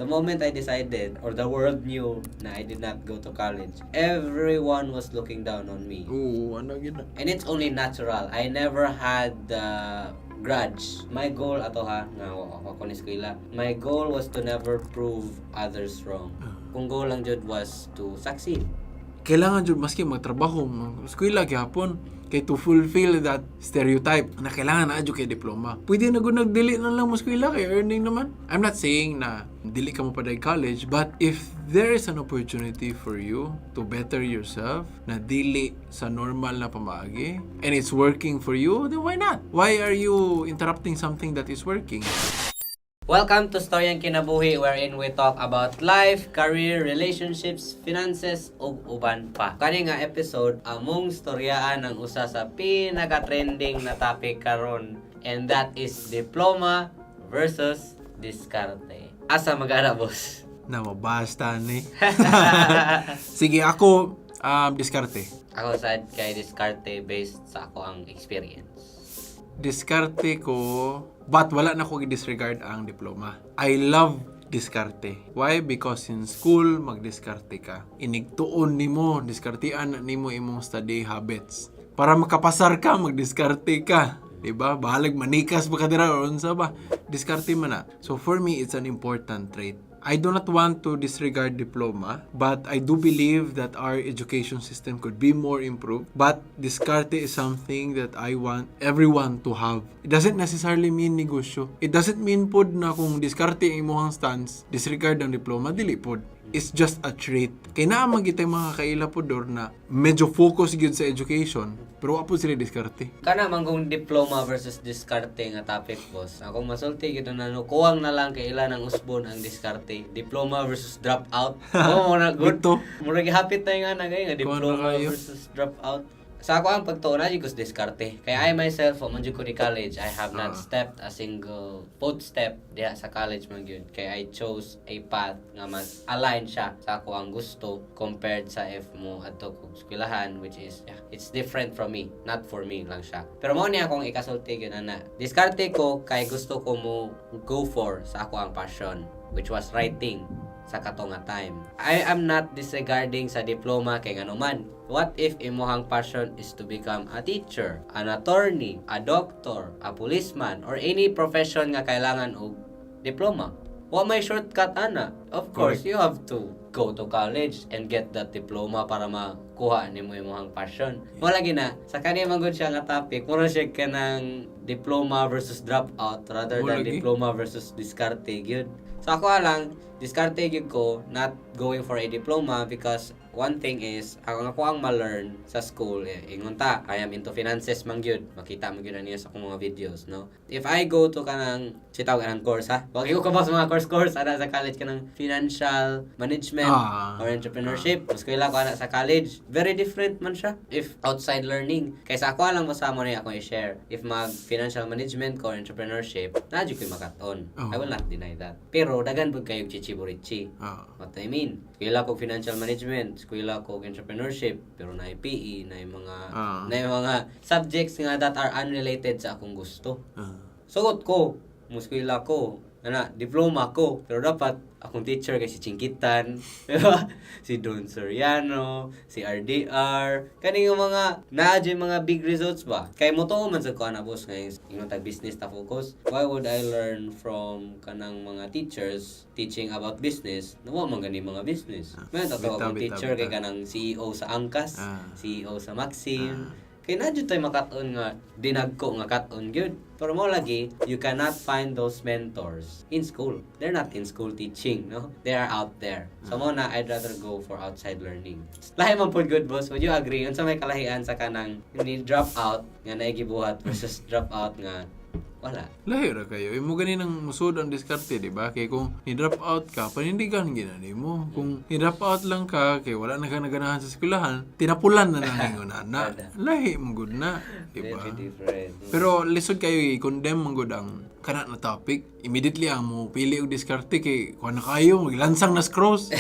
The moment I decided or the world knew na I did not go to college, everyone was looking down on me. Oo, ano gid na. And it's only natural. I never had the grudge. My goal ato ha, nga ako ni eskwela. My goal was to never prove others wrong. Kung goal lang jud was to succeed. Kailangan jud maski magtrabaho, mag-eskwela gihapon kay to fulfill that stereotype na kailangan na jud kay diploma. Pwede na gud nagdili na lang mo eskwela kay earning naman. I'm not saying na dili ka mo paday college, but if there is an opportunity for you to better yourself na dili sa normal na pamaagi and it's working for you, then why not? Why are you interrupting something that is working? Welcome to Storyang Kinabuhi, wherein we talk about life, career, relationships, finances, ug uban pa. Kani nga episode, among storyaan ang usa sa pinaka-trending na topic karon, and that is diploma versus diskarte. Asa mag-ara, boss? Na mabasta ni. Sige, ako diskarte. Ako sad kay diskarte based sa ako ang experience. Diskarte ko, but wala na ko disregard ang diploma. I love diskarte. Why? Because in school, magdiskarte ka. Inigtuon nimo, diskartean na nimo imong study habits. Para makapasar ka, magdiskarte ka. Diba? Bahalag manikas ba ka dira or unsa ba? Diskarte man na. So for me, it's an important trait. I do not want to disregard diploma, but I do believe that our education system could be more improved. But diskarte is something that I want everyone to have. It doesn't necessarily mean negosyo. It doesn't mean pod na kung diskarte ang imong stance, disregard ang diploma, dili pod. It's just a trait. Kay naa man gitay mga kaila pod dor na medyo focus gyud sa education, pero wa pod sila diskarte. Kana man kung diploma versus diskarte nga topic, boss. Akong masulti gid na no, kuwang na lang kay ila ng usbon ang diskarte. Diploma versus drop out. Oh, na good. Bitaw. Murag hapit na nga na gay nga Kuwang na diploma kayo. Versus drop out. Sa ako ang pagtuon na jud ko sa diskarte. Kaya I myself, wa man jud ko ni college, I have not stepped a single footstep diha sa college man gyud. Kaya I chose a path nga mas align siya sa ako ang gusto compared sa if mo adto kog eskwelahan, which is, yeah, it's different from me, not for me lang siya. Pero mao ni akong ikasulti gyud ana. Diskarte ko kay gusto ko mo go for sa ako ang passion, which was writing sa kato nga time. I am not disregarding sa diploma kay ngano man. What if imuhang passion is to become a teacher, an attorney, a doctor, a policeman, or any profession nga kailangan og diploma? Wa may shortcut ana. Of course, you have to go to college and get that diploma para makuha nimo imong passion. Mo lagi na sa kani man gud siya nga topic, mura siya kanang diploma versus drop out rather Mo than lagi. Diploma versus diskarte gyud. So ako lang, diskarte gyud ko not going for a diploma because one thing is ako ang ma-learn sa school, eh, ingon ta I am into finances man gyud, makita mo gyud na niya sa akong mga videos, no? If I go to kanang sitaw kanang course ha, wag ko ka sa mga course course ana sa college, kanang financial management or entrepreneurship, mas ko ana sa college, very different man siya if outside learning. Kaysa ako lang basta mo na ako i-share, if mag financial management ko or entrepreneurship na jud ko'y makat-on. I will not deny that, pero daghan pud kayo chichiburichi. What I mean, eskwela ko financial management, eskwela ko entrepreneurship, pero na PE, na yung mga na yung mga subjects nga that are unrelated sa akong gusto. Sugot ko, muskwela ko, ana, diploma ko, pero dapat akong teacher kay si Chinkitan, di ba? Si Don Soriano, si RDR, kani nga mga naa jud mga big results ba? Kay mo tuo man sa ko ana, boss, ngayon ingon tag business ta focus. Why would I learn from kanang mga teachers teaching about business na wa man gani mga business? May tato Bitaw, akong bitaw, teacher kay bitaw. Kanang CEO sa Angkas, CEO sa Maxim. Kay na jud tay makat-on nga dinagko nga kat-on gyud. Pero mo lagi, you cannot find those mentors in school. They're not in school teaching, no? They are out there. So mo na I'd rather go for outside learning. Lahi man pud good, boss. Would you agree? Unsa may kalahian sa kanang ni drop out nga naay gibuhat versus drop out nga wala? Lahi ra kayo. Imo gani nang musud ang diskarte, di ba? Kay kung ni drop out ka, panindigan gina nimo. Kung ni drop out lang ka, kay wala na ka naganahan sa eskwelahan, tinapulan na lang ingon na. Lahi mo gud na, di ba? Very different. Pero lisod kayo i-condemn man gud ang kana na topic. Immediately ang mo pili og diskarte kay kuan na kayo, maglansang na cross.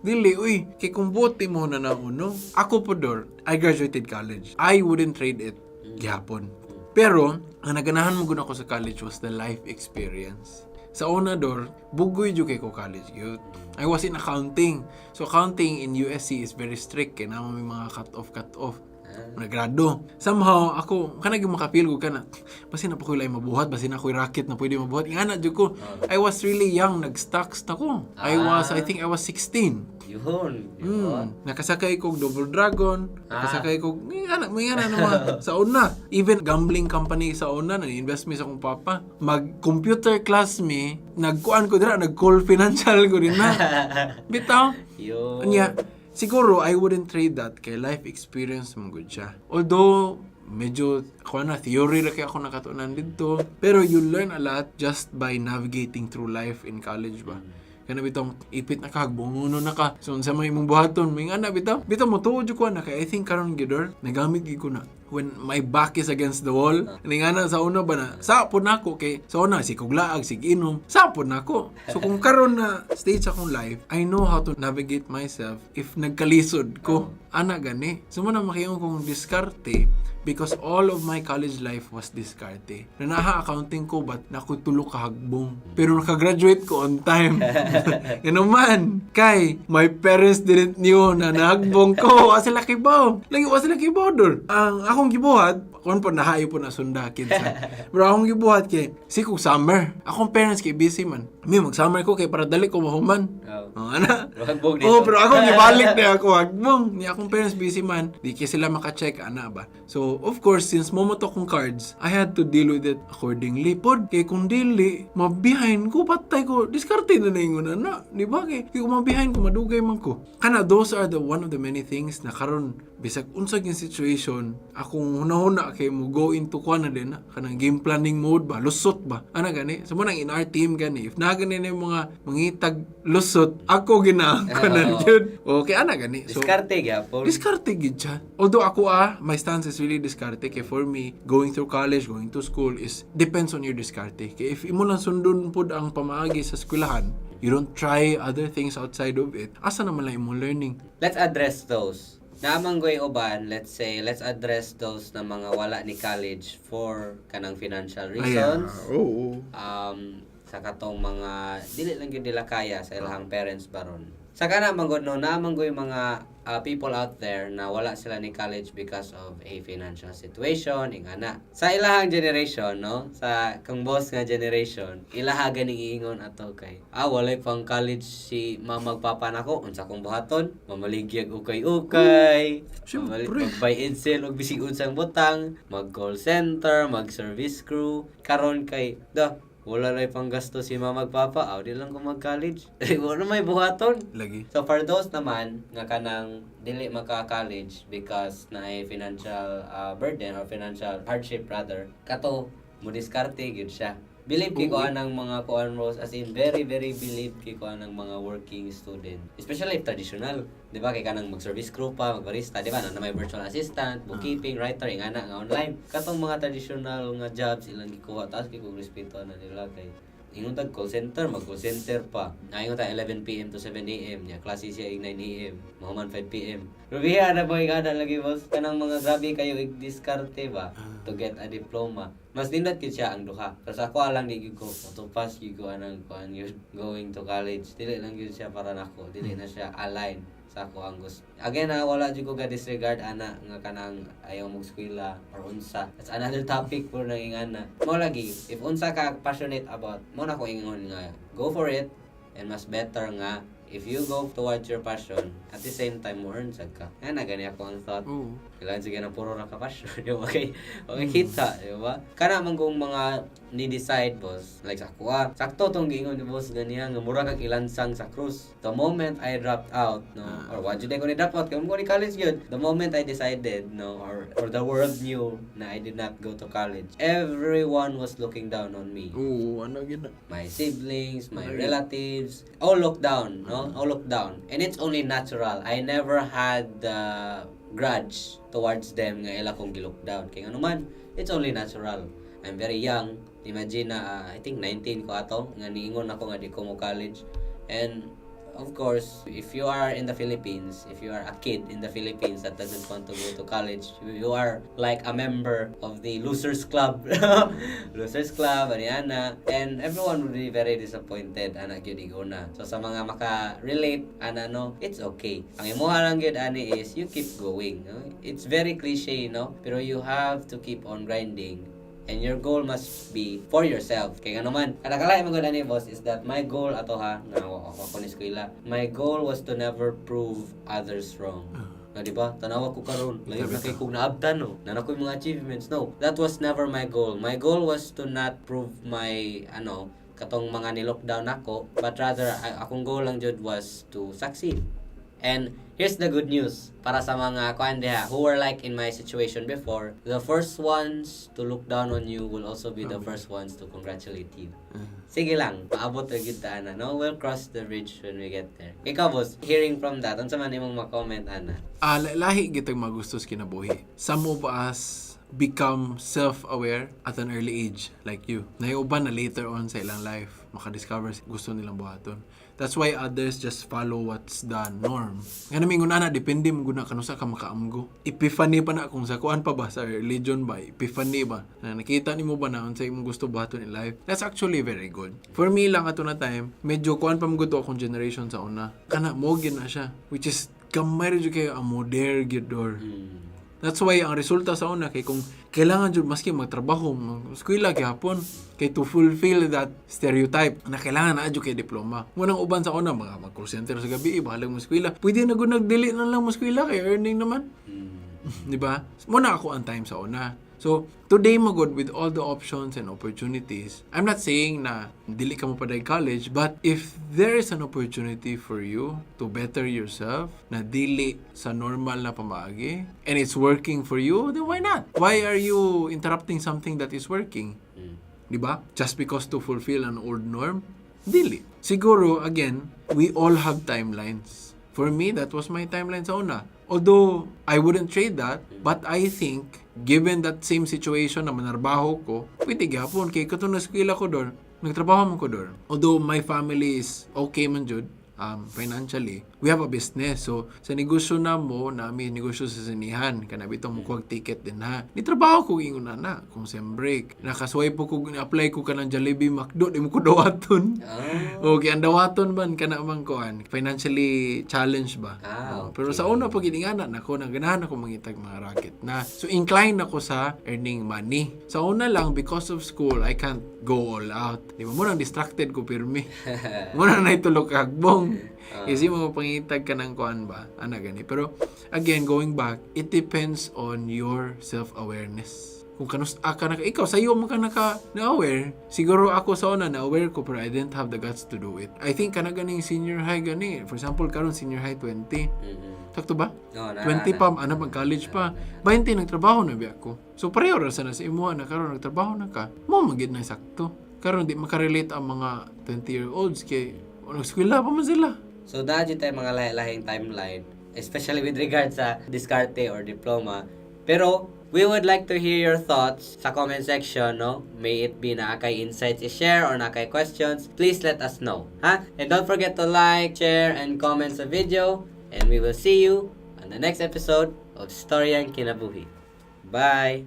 Dili uy, kay kung buti mo na na uno. Ako po dor, I graduated college. I wouldn't trade it gihapon. Pero ang naganahan mo gud ako sa college was the life experience. Sa una dor, bugoy jud kay ko college gyud. I was in accounting. So accounting in USC is very strict kay naa may mga cut off, cut off. Mga grado. Somehow, ako, kana gyud maka-feel ko kana. Basin na pa ko'y lain mabuhat, basin ako'y racket na pwede mabuhat. Ingana jud ko. I was really young, nag-stocks na ko. I think I was 16. Yun. Yun. Nakasakay kog Double Dragon, nakasakay kog ingana, mo ingana na mga sa una. Even gambling company sa una na invest mi sa akong papa. Mag computer class mi, nagkuan ko dira, nag-call financial ko din na. Bitaw. Yun. Anya, siguro I wouldn't trade that kay life experience man gud siya. Although medyo ako na theory ra kay ako nakatunan didto, pero you learn a lot just by navigating through life in college ba. Kana bitong ipit na ka, bunguno na ka. So unsa may imong buhaton, may ana bitaw. Bitaw mo tuod jud ko na kay I think karon gyud or nagamit gyud ko na when my back is against the wall. Ning ana sa una ba na, sa pod nako kay sa una si kuglaag, sig inom, sa pod nako. So kung karon na stage akong life, I know how to navigate myself if nagkalisod ko. Ana gani. So mo na makiingon kong diskarte because all of my college life was diskarte. Na naha accounting ko but nakoy tulo ka hagbong. Pero nakagraduate ko on time. Ngano man, kay my parents didn't knew na nahagbong ko. Wa sila kibaw. Lagi wa sila kibaw dor. Ang akong gibuhat, kon po nahayo po na sunda kinsa. Pero akong gibuhat kay si kog summer. Akong parents kay busy man. Mi mag summer ko kay para dali ko mahuman. Oh. Oh, ana. Hagbong dito. Oh, pero ako gibalik na ako hagbong. Ni akong parents busy man, di kay sila maka-check ana ba. So, of course, since mo to akong cards, I had to deal with it accordingly. Pod kay kung dili, ma-behind ko, patay ko. Diskarte na ingon ana, di ba? Kay kung ma-behind ko, madugay man ko. Kana those are the one of the many things na karon bisag unsa gyud situation, akong hunahuna kay mo go into kuan na din na kanang game planning mode ba, lusot ba. Ana gani. So mo nang in our team gani, if naa gani na yung mga mangitag lusot, ako ginaang ko na Oo. jud. Okay, ana gani. So Diskarte gyapon. Diskarte gid siya. Although ako ah, my stance is really diskarte kay for me, going through college, going to school is depends on your diskarte. Kay if imo lang sundon pud ang pamaagi sa eskwelahan, you don't try other things outside of it, asa naman lang imong learning? Let's address those. Naa man goy uban, let's say, let's address those na mga wala ni college for kanang financial reasons. Oo. Sa katong mga dili lang gyud nila kaya sa ilahang parents baron. Sa kana man gud no, naa man goy mga people out there na wala sila ni college because of a financial situation, ingana. Sa ilahang generation, no, sa kang boss nga generation, ilaha ganing iingon ato kay walay pang college si mama ug papa nako, unsa kong buhaton? Mamaligyag ukay-ukay, Siyempre. Mag-buy and sell og bisig unsang butang, mag call center, mag service crew. Karon kay da wala lay pang gasto si mama ug papa, aw di lang ko mag-college. Wala may buhaton. Lagi. So for those naman nga kanang dili maka-college because naay financial burden or financial hardship rather, kato mo diskarte gyud siya. Believe kay ko anang mga kuan bros, as in very very believe kay ko anang mga working student. Especially if traditional, di ba, kay kanang mag-service crew pa, mag-barista, di ba, na may virtual assistant, bookkeeping, writer, ingana nga online. Katong mga traditional nga jobs ilang gikuha, taas kay kog respeto na nila kay ingon tag call center, mag call center pa. Ingon tag 11 PM to 7 AM nya, klase siya ig 9 AM, mahuman 5 PM. Rubiha na ba ingana lagi boss, kanang mga grabe kayo ig diskarte ba to get a diploma. Mas nindot gyud siya ang duha. Pero sa ako lang di gyud ko to pass gyud ko anang kuan yun, going to college. Dili lang gyud siya para nako, dili na siya align sa ako ang gusto. Again na wala jud ko ga disregard ana nga kanang ayaw mo eskwela or unsa. That's another topic for nang ingana. Mo lagi if unsa ka passionate about, mo na ko ingon nga go for it, and mas better nga if you go towards your passion at the same time mo earn sad ka. Ana gani ako ang thought. Oo. Kailangan sige na puro ra ka passion, di ba? Okay kita, di ba? Kana man kung mga ni-decide, boss, like sa ako ah, sakto tong giingon ni boss ganiya nga mura kag ilansang sa krus. The moment I dropped out, no, or wa jud ko ni drop out, kay mo ni college gyud. The moment I decided, no, or the world knew na I did not go to college, everyone was looking down on me. Oo, ano gyud na. My siblings, my relatives, all look down, no? All look down. And it's only natural. I never had the grudge towards them nga ila kong gilook down. Kay ano man, it's only natural. I'm very young. Imagine na, I think 19 ko ato, nga niingon ako nga di ko mo college. And Of course, if you are in the Philippines, if you are a kid in the Philippines that doesn't want to go to college, you are like a member of the losers club. Losers club, ani ana. And everyone would be very disappointed ana gyud iguna. So sa mga maka-relate ana, no, it's okay. Ang imuha lang gyud ani is you keep going. No? It's very cliche, no? Pero you have to keep on grinding and your goal must be for yourself. Kay ngano man, kada kalay mo gud ani, boss, is that my goal ato ha, nga ako ni eskwela. My goal was to never prove others wrong. Na di ba? Tanawa ko karon, layo na kay kog naabtan, no. Naa na ko'y mga achievements. No, that was never my goal. My goal was to not prove my ano katong mga ni-lockdown nako, but rather akong goal lang jud was to succeed. And here's the good news para sa mga kuan diha who were like in my situation before, the first ones to look down on you will also be the first ones to congratulate you. Sige lang, paabot ra gyud ta ana, no? We'll cross the bridge when we get there. Ikaw, boss, hearing from that, unsa man imong ma-comment ana? Ah, lahi gitag magusto sa kinabuhi. Some of us become self-aware at an early age like you. Naay uban na later on sa ilang life makadiscover sa gusto nilang buhaton. That's why others just follow what's the norm. Nga namin na, depende mo guna kanusa ka makaamgo. Epiphany pa na kung sa kuan pa ba, sa religion ba, epiphany ba? Na nakita nimo ba na unsa imong gusto buhaton in life. That's actually very good. For me lang ato na time, medyo kuan pa mo gud to akong generation sa una. Kana mo gyud na siya, which is gamay ra jud kayo ang modern gyud dor. That's why ang resulta sa una kay kung kailangan jud maski magtrabaho, mag-eskwela gihapon kay to fulfill that stereotype na kailangan na jud kay diploma. Munang uban sa una mga mag call center sa gabi, bahalag mo eskwela. Pwede na gud nagdili na lang mo eskwela kay earning naman. Di ba? Muna ako ang time sa una. So, today mo good with all the options and opportunities. I'm not saying na dili ka mo paday college, but if there is an opportunity for you to better yourself, na dili sa normal na pamaagi, and it's working for you, then why not? Why are you interrupting something that is working? Di ba? Just because to fulfill an old norm? Dili. Siguro, again, we all have timelines. For me, that was my timeline sa una. Although, I wouldn't trade that, but I think, given that same situation na manarbaho ko, pwede gihapon. Kay katong na-eskwela ko dor, nagtrabaho man ko dor. Although, my family is okay man jud, financially, we have a business. So, sa negosyo na mo, nami negosyo sa sinihan. Kana bitong mo kuwag ticket din ha. Ni trabaho ko ingon na na, kung sem break. Nakasuway po ko, apply ko kanang Jollibee, McDo, di mo ko dawaton. Okay, ang dawaton man kana man kuan, financially challenge ba? Ah. Oh, pero sa una pag iningana nako na ganahan ako mangitag mga racket na. So inclined ako sa earning money. Sa una lang because of school I can't go all out. Di ba mo nang distracted ko pirmi. Mo na naitulok hagbong. Kasi mo pangitag ka ng kuan ba? Ana gani. Pero again, going back, it depends on your self-awareness. Kung kanus ka naka, ikaw sayo mo ka naka na-aware. Siguro ako sa una na-aware ko pero I didn't have the guts to do it. I think kana ganing senior high gani. For example, karon senior high 20. Sakto ba? No, na, 20 na. Pa, ano pag college pa. 20 nagtrabaho na biya ko. So pareho ra sana sa imuha na karon nagtrabaho na ka. Mo magid na sakto. Karon di makarelate ang mga 20-year-olds kay nag-eskwela pa man sila. So, naa tayo mga lahi-lahing timeline, especially with regard sa diskarte or diploma. Pero, we would like to hear your thoughts sa comment section, no? May it be naa kay insights i-share or naa kay questions, please let us know, ha? And don't forget to like, share, and comment sa video. And we will see you on the next episode of Storyang Kinabuhi. Bye!